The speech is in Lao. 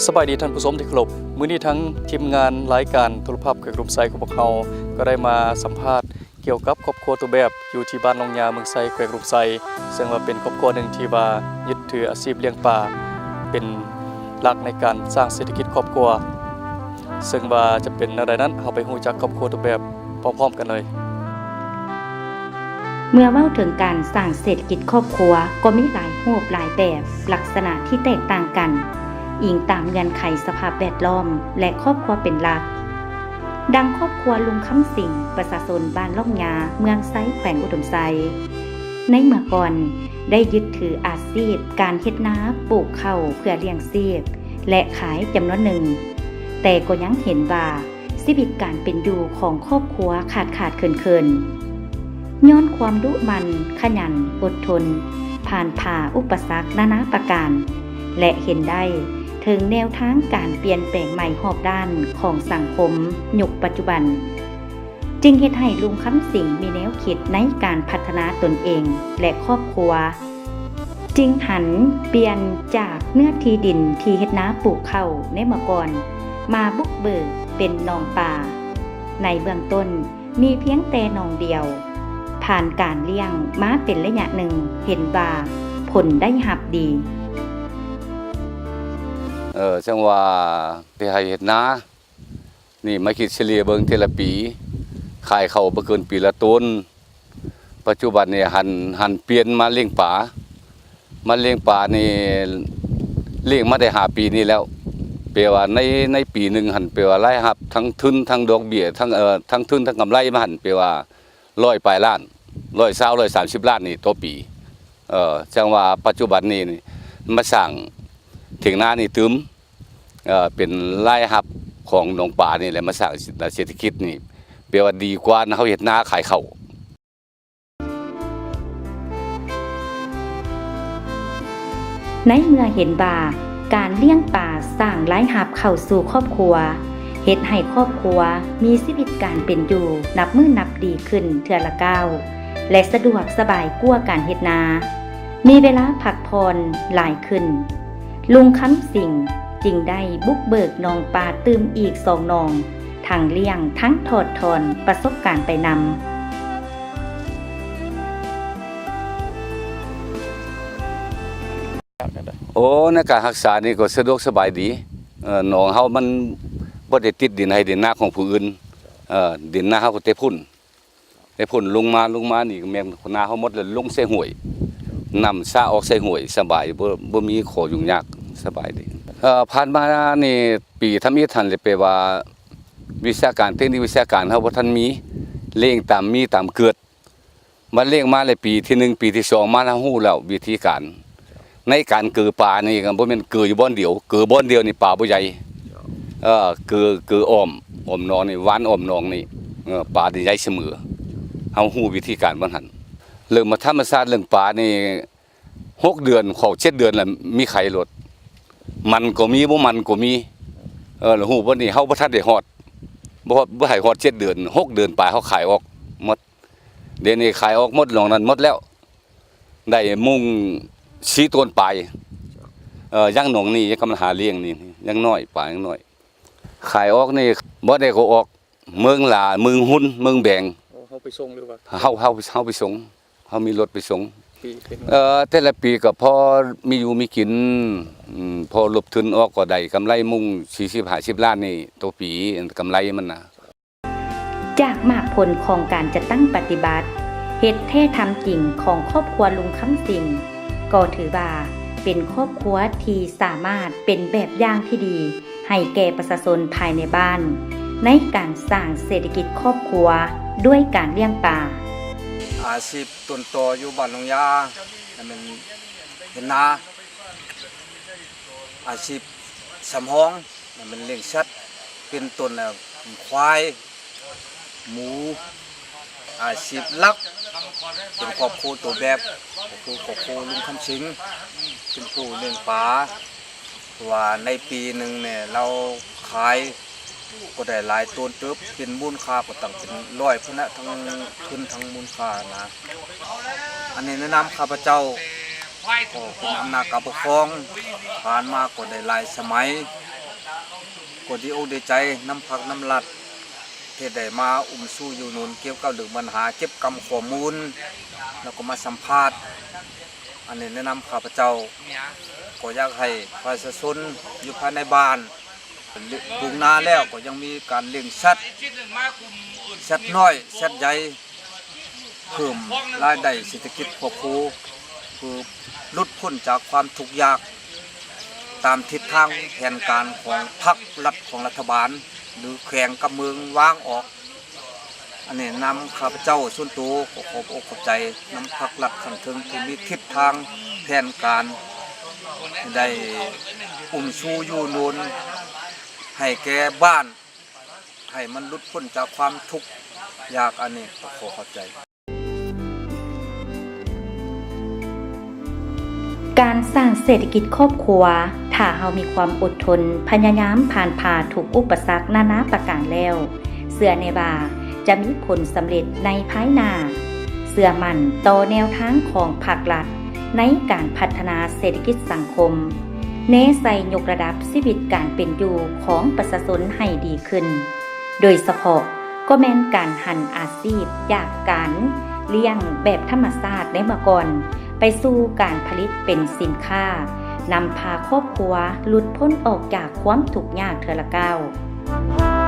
ສະບາຍດີທ່ານຜູ້ຊົມທີ່ເຄົາລົບ, ມື້ນີ້ທາງທີມງານລາຍການໂທລະພາບແຂວງອຸດົມໄຊຂອງພວກເຮົາ ກໍໄດ້ມາສຳພາດກ່ຽວກັບຄອບຄົວຕົວແບບ ຢູ່ທີ່ບ້ານໜອງຫຍ້າ ເມືອງໄຊ ແຂວງອຸດົມໄຊ, ເຊິ່ງວ່າເປັນຄອບຄົວໜຶ່ງທີ່ວ່າຍຶດຖືອາຊີບລ້ຽງປາເປັນຫຼັກໃນການສ້າງເສດຖະກິດຄອບຄົວ. ເຊິ່ງວ່າຈະເປັນແນວໃດນັ້ນ, ເຮົາໄປຮູ້ຈັກຄອບຄົວຕົ້ນແບບພ້ອມໆກັນເລີຍ. ເມື່ອເວົ້າເຖິງການສ້າງເສດຖະກິດຄອບຄົວ ກໍມີຫຼາຍຮູບຫຼາຍແບບ, ລັກສະນະທີ່ແຕກຕ່າງກັນ, ອີງຕາມເງື່ອນໄຂສະພາບແວດລ້ອມ ແລະ ຄອບຄົວເປັນຫຼັກ. ດັ່ງຄອບຄົວລຸງຄຳສິງ, ປະຊາຊົນບ້ານໜອງຫຍ້າ ເມືອງໄຊ ແຂວງອຸດົມໄຊ. ໃນເມື່ອກ່ອນ ໄດ້ຍຶດຖືອາຊີບການເຮັດນາ, ປູກເຂົ້າເພື່ອລ້ຽງຊີບ ແລະ ຂາຍຈຳນວນໜຶ່ງ, ແຕ່ກໍຍັງເຫັນວ່າຊີວິດການເປັນຢູ່ຂອງຄອບຄົວຂາດໆເຂີນໆ ຍ້ອນຄວາມດຸໝັ່ນ, ຂະຫຍັນ, ອົດທົນ, ຜ່ານຜ່າອຸປະສັກນານາປະການ ແລະ ເຫັນໄດ້ເຖິງແນວທາງການປ່ຽນແປງໃໝ່ຮອບດ້ານຂອງສັງຄົມຍຸກປັດຈຸບັນ. ຈຶ່ງເຮັດໃຫ້ລຸງຄຳສິງມີແນວຄິດໃນການພັດທະນາຕົນເອງ ແລະ ຄອບຄົວ, ຈຶ່ງຫັນປ່ຽນຈາກເນື້ອທີ່ດິນທີ່ເຮັດນາປູກເຂົ້າໃນເມື່ອກ່ອນ ມາບຸກເບີກເປັນໜອງປາ. ໃນເບື້ອງຕົ້ນມີພຽງແຕ່ໜອງດຽວ, ຜ່ານການລ້ຽງມາເປັນໄລຍະໜຶ່ງ ເຫັນວ່າຜົນໄດ້ຮັບດີ. ເອີ ຈັ່ງວ່າໄດ້ໃຫ້ເຮັດນາ ນີ້ມາຄິດສະເລ່ຍເບິ່ງແຕ່ລະປີ ຂາຍເຂົ້າບໍ່ເກີນປີລະໂຕນ. ປັດຈຸບັນນີ້ຫັນ ຫັນປ່ຽນມາລ້ຽງປາ, ມາລ້ຽງປານີ້ລ້ຽງມາໄດ້ຫ້າປີນີ້ແລ້ວ. ແປວ່າໃນ ໃນປີໜຶ່ງຫັ້ນ ແປວ່າລາຍຮັບທັງທຶນທັງດອກເບ້ຍ ທັງ ເອີ ທັງທຶນທັງກຳໄລມາຫັ້ນ ແປວ່າຮ້ອຍປາຍລ້ານ, ຮ້ອຍຊາວ ຮ້ອຍສາມສິບລ້ານນີ້ຕໍ່ປີ. ເອີ ຈັ່ງວ່າປັດຈຸບັນນີ້ມາສ້າງຖຽງນານີ້ຕື່ມ ເອີ ເປັນລາຍຮັບຂອງໜອງປານີ້ແຫຼະ ມາສ້າງເສດຖະກິດນີ້ ແປວ່າດີກວ່າເຮົາເຮັດນາຂາຍເຂົ້າ. ໃນເມື່ອເຫັນວ່າການລ້ຽງປາສ້າງລາຍຮັບເຂົ້າສູ່ຄອບຄົວ, ເຮັດໃຫ້ຄອບຄົວມີຊີວິດການເປັນຢູ່ນັບມື້ນັບດີຂຶ້ນເທື່ອລະກ້າວ ແລະ ສະດວກສະບາຍກວ່າການເຮັດນາ, ມີເວລາພັກຜ່ອນຫຼາຍຂຶ້ນ, ລຸງຄຳສິງຈຶ່ງໄດ້ບຸກເບີກໜອງປາຕື່ມອີກສອງໜອງ, ທັງລ້ຽງທັງຖອດຖອນປະສົບການໄປນຳ. ໂອ້ ໃນການຮັກສານີ້ກໍສະດວກສະບາຍດີ. ເອີ ໜອງເຮົາມັນບໍ່ໄດ້ຕິດດິນໄຮ່ດິນນາຂອງຜູ້ອື່ນ. ເອີ ດິນນາເຮົາກໍແຕ່ພຸ້ນ ແຕ່ພຸ້ນລົງມາ ລົງມານີ້ແມ່ນນາເຮົາໝົດ ແລ້ວລົງໃສ່ຫ້ວຍ, ນ້ຳສະອອກໃສ່ຫ້ວຍ ສະບາຍ ບໍ່ ບໍ່ມີຂໍ້ຫຍຸ້ງຍາກ ສະບາຍດີ. ເອີ ຜ່ານມານີ້ປີທຳອິດຫັ້ນແຫຼະ ແປວ່າວິຊາການ ເຕັກນິກວິຊາການເຮົາບໍ່ທັນມີ, ລ້ຽງຕາມມີຕາມເກີດ. ມາລ້ຽງມາແລ້ວປີທີໜຶ່ງ ປີທີສອງມາ ເຮົາຮູ້ແລ້ວວິທີການໃນການເກີປານີ້. ກໍບໍ່ແມ່ນເກີຢູ່ບ່ອນດຽວ, ເກີບ່ອນດຽວນີ້ປາບໍ່ໃຫຍ່. ເອີ ເກີ ເກີອ້ອມ ອ້ອມໜອງນີ້ ຫວ່ານອ້ອມໜອງນີ້ ເອີ ປາໄດ້ໃຫຍ່ສະເໝີ. ເຮົາຮູ້ວິທີການບ່ອນຫັ້ນ. ເລື່ອງມາທຳມະຊາດເລື່ອງປານີ້ ຫົກເດືອນເຂົ້າເຈັດເດືອນລະມີໄຂ່ໂລດ. ມັນກໍມີ ບໍ່ມັນກໍມີ. ເອີ ລະຮູ້ບໍ່ນີ້ ເຮົາບໍ່ທັນໄດ້ຮອດ ບໍ່ ບໍ່ໃຫ້ຮອດເຈັດເດືອນ ຫົກເດືອນປາຍເຮົາຂາຍອອກໝົດ. ດຽວນີ້ຂາຍອອກໝົດ ໜອງນັ້ນໝົດແລ້ວ ໄດ້ມຸ້ງສີ່ໂຕນປາຍ. ເອີ ຍັງໜອງນີ້ຍັງກຳລັງຫາລ້ຽງນີ້ ຍັງນ້ອຍ ປາຍັງນ້ອຍ. ຂາຍອອກນີ້ບໍ່ໄດ້ກໍອອກເມືອງຫຼາ ເມືອງຮຸນ ເມືອງແບງ. ໂອ້ ເຮົາໄປສົ່ງຫຼືວ່າ ເຮົາ ເຮົາ ເຮົາໄປສົ່ງ ເຮົາມີລົດໄປສົ່ງ. ເອີ ແຕ່ລະປີກໍພໍມີຢູ່ມີກິນ ອືມ ພໍລົບທຶນອອກກໍໄດ້ກຳໄລມຸ້ງສີ່ສິບຫ້າສິບລ້ານນີ້ຕໍ່ປີ ກຳໄລມັນນະ. ຈາກໝາກຜົນຂອງການຈັດຕັ້ງປະຕິບັດ ເຮັດແທ້ທຳຈິງຂອງຄອບຄົວລຸງຄຳສິງ ກໍຖືວ່າເປັນຄອບຄົວທີ່ສາມາດເປັນແບບຢ່າງທີ່ດີໃຫ້ແກ່ປະຊາຊົນພາຍໃນບ້ານ ໃນການສ້າງເສດຖະກິດຄອບຄົວດ້ວຍການລ້ຽງປາ. ອາຊີບຕົ້ນຕໍຢູ່ບ້ານໜອງຢາ ແມ່ນເຮັດນາ, ອາຊີບສຳຮອງ ແມ່ນລ້ຽງສັດ ເປັນຕົ້ນແລ້ວ ຄວາຍ ໝູ ອາຊີບຫຼັກ ເປັນຄອບຄົວໂຕແບບ ກໍຄືຄອບຄົວລຸງຄຳສິງ ເປັນຜູ້ລ້ຽງປາ ເພາະວ່າໃນປີໜຶ່ງນີ້ລາວຂາຍກໍໄດ້ຫຼາຍໂຕນເຕີບ ເປັນມູນຄ່າກໍຕັ້ງເປັນຮ້ອຍພຸ້ນນະ ທັງທຶນທັງມູນຄ່ານະ. ອັນນີ້ໃນນາມຂ້າພະເຈົ້າ ກໍເປັນອຳນາດການປົກຄອງ ຜ່ານມາກໍໄດ້ຫຼາຍສະໄໝ ກໍດີອົກດີໃຈນຳພັກນຳລັດ ທີ່ໄດ້ມາອຸ້ມຊູຢູ່ໜູນກ່ຽວກັບເລື່ອງບັນຫາເກັບກຳຂໍ້ມູນ ແລ້ວກໍມາສຳພາດ. ອັນນີ້ໃນນາມຂ້າພະເຈົ້າ ກໍຢາກໃຫ້ປະຊາຊົນຢູ່ພາຍໃນບ້ານ ປູກນາແລ້ວກໍຍັງມີການລ້ຽງສັດ ສັດນ້ອຍ ສັດໃຫຍ່ ເພີ່ມລາຍໄດ້ເສດຖະກິດຄອບຄົວ ຄືຫຼຸດພົ້ນຈາກຄວາມທຸກຍາກ ຕາມທິດທາງແຜນການຂອງພັກລັດຂອງລັດຖະບານ ຫຼື ແຂວງກັບເມືອງວາງອອກ. ອັນນີ້ນາມຂ້າພະເຈົ້າສ່ວນໂຕກໍຂອບອົກຂອບໃຈນຳພັກລັດຂັ້ນເທິງທີ່ມີທິດທາງແຜນການ ໄດ້ອຸ້ມຊູຢູ່ໜູນໃຫ້ແກ່ບ້ານ ໃຫ້ມັນຫຼຸດພົ້ນຈາກຄວາມທຸກຍາກ. ອັນນີ້ກໍຂໍຂອບໃຈ. ການສ້າງເສດຖະກິດຄອບຄົວ ຖ້າເຮົາມີຄວາມອົດທົນ ພະຍາຍາມຜ່ານຜ່າທຸກອຸປະສັກນານາປະການແລ້ວ, ເຊື່ອແນ່ວ່າຈະມີຜົນສຳເລັດໃນພາຍໜ້າ. ເຊື່ອໝັ້ນຕໍ່ແນວທາງຂອງພັກລັດໃນການພັດທະນາເສດຖະກິດສັງຄົມ, ແນໃສ່ຍົກລະດັບຊີວິດການເປັນຢູ່ຂອງປະຊາຊົນໃຫ້ດີຂຶ້ນ, ໂດຍສະເພາະກໍແມ່ນການຫັນອາຊີບຈາກການລ້ຽງແບບທຳມະຊາດໃນເມື່ອກ່ອນ ໄປສູ່ການຜະລິດເປັນສິນຄ້າ, ນຳພາຄອບຄົວຫຼຸດພົ້ນອອກຈາກຄວາມທຸກຍາກເທື່ອລະກ້າວ.